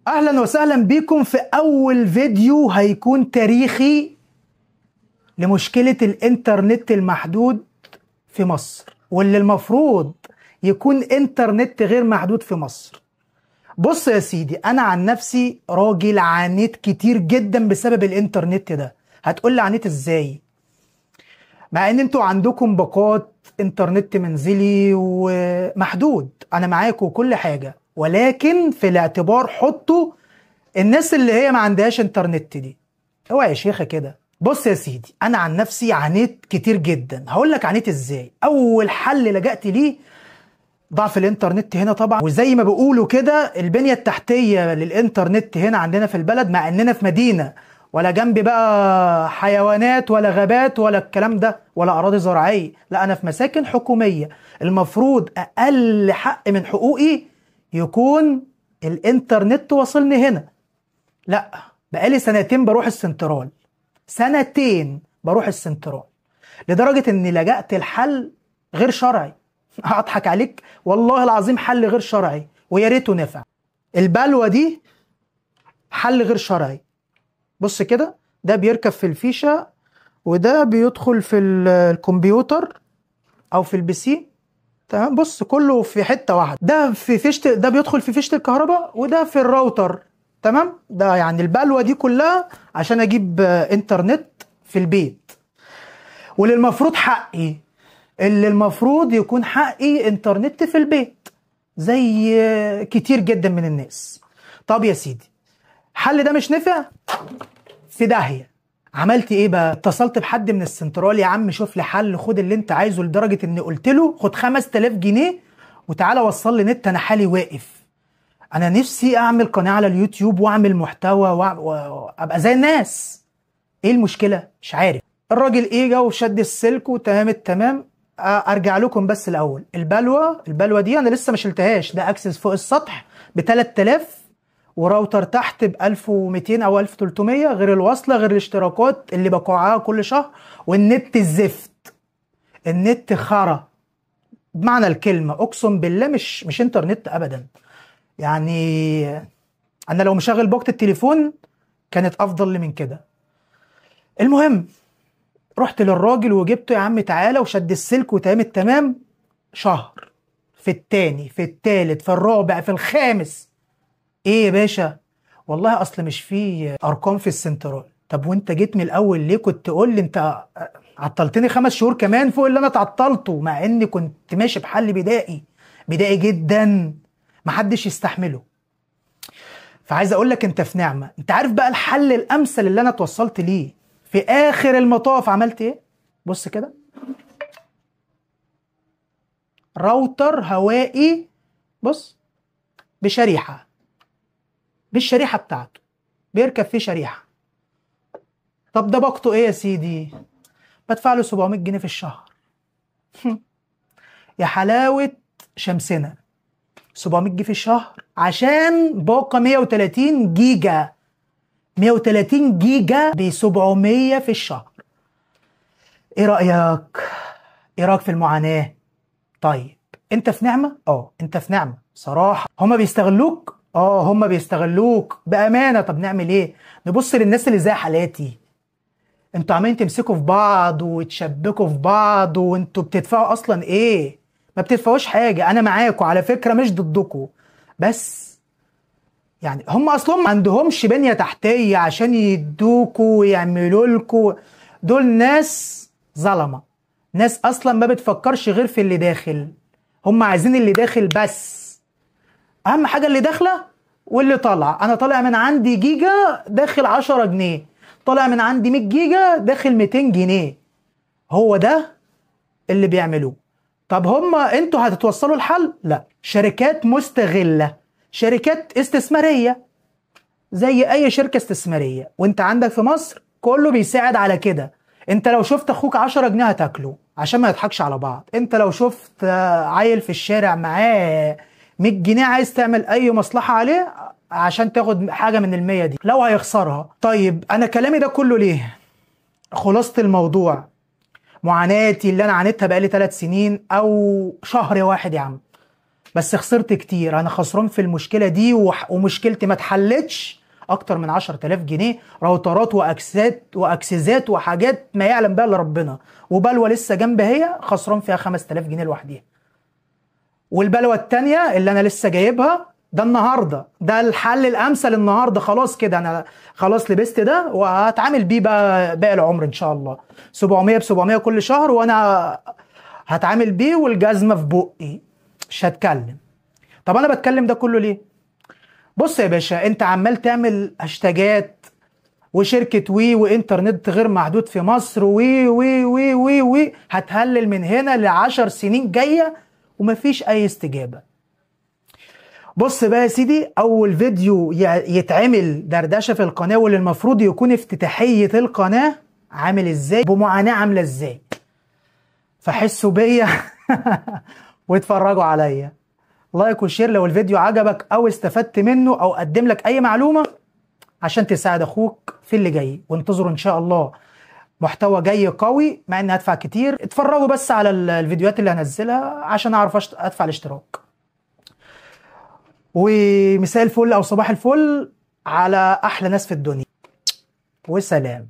اهلا وسهلا بكم في اول فيديو هيكون تاريخي لمشكلة الانترنت المحدود في مصر، واللي المفروض يكون انترنت غير محدود في مصر. بص يا سيدي، انا عن نفسي راجل عانيت كتير جدا بسبب الانترنت ده. هتقول لي عانيت ازاي؟ مع ان انتوا عندكم باقات انترنت منزلي ومحدود، انا معاكم وكل حاجة، ولكن في الاعتبار حطوا الناس اللي هي ما عندهاش انترنت دي. اوعى يا شيخة كده. بص يا سيدي، انا عن نفسي عانيت كتير جدا. هقول لك عانيت ازاي. اول حل لجأت ليه ضعف الانترنت هنا طبعا، وزي ما بيقولوا كده البنية التحتية للانترنت هنا عندنا في البلد، مع اننا في مدينة ولا جنبي بقى حيوانات ولا غابات ولا الكلام ده ولا اراضي زراعية، لا انا في مساكن حكومية. المفروض اقل حق من حقوقي يكون الانترنت وصلني هنا. لا، بقالي سنتين بروح السنترال، سنتين بروح السنترال، لدرجة اني لجأت الحل غير شرعي. هضحك عليك والله العظيم، حل غير شرعي ويا ريته نفع. البلوة دي حل غير شرعي. بص كده، ده بيركب في الفيشة وده بيدخل في الكمبيوتر او في ال PC، تمام؟ بص كله في حتة واحدة، ده في فيشة، ده بيدخل في فيشة الكهرباء، وده في الراوتر، تمام؟ ده يعني البلوة دي كلها عشان اجيب انترنت في البيت. واللي المفروض حقي، اللي المفروض يكون حقي انترنت في البيت زي كتير جدا من الناس. طب يا سيدي، حل ده مش نفع، في داهية. عملت ايه بقى؟ اتصلت بحد من السنترال، يا عم شوف لي حل، خد اللي انت عايزه، لدرجة اني قلت له خد 5000 جنيه وتعالى وصل لي نت، انا حالي واقف، انا نفسي اعمل قناة على اليوتيوب واعمل محتوى وابقى زي الناس. ايه المشكلة؟ مش عارف. الراجل ايه جه وشد السلك وتمام التمام. ارجع لكم بس الاول، البلوه دي انا لسه ما شلتهاش. ده access فوق السطح ب 3000 وراوتر تحت ب 1200 او 1300، غير الوصلة، غير الاشتراكات اللي بقعها كل شهر، والنت الزفت، النت خرا بمعنى الكلمة، اقسم بالله مش انترنت ابدا. يعني انا لو مشغل باقه التليفون كانت افضل لي من كده. المهم رحت للراجل وجبته، يا عم تعالى، وشد السلك وتمام التمام. شهر، في التاني، في التالت، في الرابع، في الخامس، ايه يا باشا؟ والله اصل مش في ارقام في السنترال. طب وانت جيت من الاول ليه؟ كنت تقول لي. انت عطلتني 5 شهور كمان فوق اللي انا اتعطلته، مع اني كنت ماشي بحل بدائي، بدائي جدا محدش يستحمله. فعايز اقول لك انت في نعمه. انت عارف بقى الحل الامثل اللي انا اتوصلت ليه في اخر المطاف عملت ايه؟ بص كده، راوتر هوائي، بص، بشريحه، بالشريحه بتاعته، بيركب فيه شريحة. طب ده باقته ايه يا سيدي؟ بدفع له 700 جنيه في الشهر. يا حلاوة شمسنا، 700 جنيه في الشهر عشان باقه 130 جيجا، 130 جيجا ب 700 في الشهر. ايه رأيك؟ ايه رأيك في المعاناة؟ طيب انت في نعمة؟ انت في نعمة صراحة. هما بيستغلوك؟ هما بيستغلوك بأمانة. طب نعمل ايه؟ نبص للناس اللي زي حالاتي. انتوا عمالين تمسكوا في بعض وتشبكوا في بعض، وانتوا بتدفعوا اصلا ايه؟ ما بتدفعوش حاجة. انا معاكوا على فكرة، مش ضدكوا، بس يعني هم اصلا ما عندهمش بنية تحتية عشان يدوكوا ويعملوا لكوا. دول ناس ظلمة، ناس اصلا ما بتفكرش غير في اللي داخل. هم عايزين اللي داخل بس، اهم حاجة اللي داخلة واللي طالع. انا طالع من عندي جيجا داخل 10 جنيه، طالع من عندي 100 جيجا داخل 200 جنيه. هو ده اللي بيعملوه. طب هم انتوا هتتوصلوا الحل؟ لا، شركات مستغلة، شركات استثمارية زي اي شركة استثمارية، وانت عندك في مصر كله بيساعد على كده. انت لو شفت اخوك 10 جنيه هتاكله عشان ما يضحكش على بعض. انت لو شفت عيل في الشارع معاه 100 جنيه عايز تعمل اي مصلحة عليه عشان تاخد حاجة من ال100 دي لو هيخسرها. طيب انا كلامي ده كله ليه؟ خلاصة الموضوع، معاناتي اللي انا عانيتها بقالي 3 سنين او شهر واحد يا عم، بس خسرت كتير. انا خسران في المشكلة دي ومشكلتي ما اتحلتش اكتر من 10000 جنيه، راوترات واكسسات وحاجات ما يعلم بها الا ربنا، وبلوه لسه جنب هي خسران فيها 5000 جنيه لوحديها. والبلوه الثانية اللي انا لسه جايبها ده النهارده، ده الحل الامثل النهارده، خلاص كده انا خلاص لبست ده وهتعامل بيه بقى باقي العمر ان شاء الله. 700 ب 700 كل شهر وانا هتعامل بيه والجزمه في بقي، مش هتكلم. طب انا بتكلم ده كله ليه؟ بص يا باشا، انت عمال تعمل هاشتاجات وشركه وي وانترنت غير محدود في مصر وي وي وي وي وي، هتهلل من هنا ل10 سنين جاية ومفيش اي استجابة. بص بقى يا سيدي، اول فيديو يتعمل دردشة في القناة واللي المفروض يكون افتتاحيه القناة عامل ازاي، بمعاناة عامله ازاي، فحسوا بيا واتفرجوا عليا. like و share لو الفيديو عجبك او استفدت منه او قدم لك اي معلومة عشان تساعد اخوك في اللي جاي. وانتظروا ان شاء الله محتوى جاي قوي، مع اني هدفع كتير. اتفرجوا بس على الفيديوهات اللي هنزلها عشان اعرف ادفع الاشتراك. ومساء الفل او صباح الفل على احلى ناس في الدنيا، وسلام.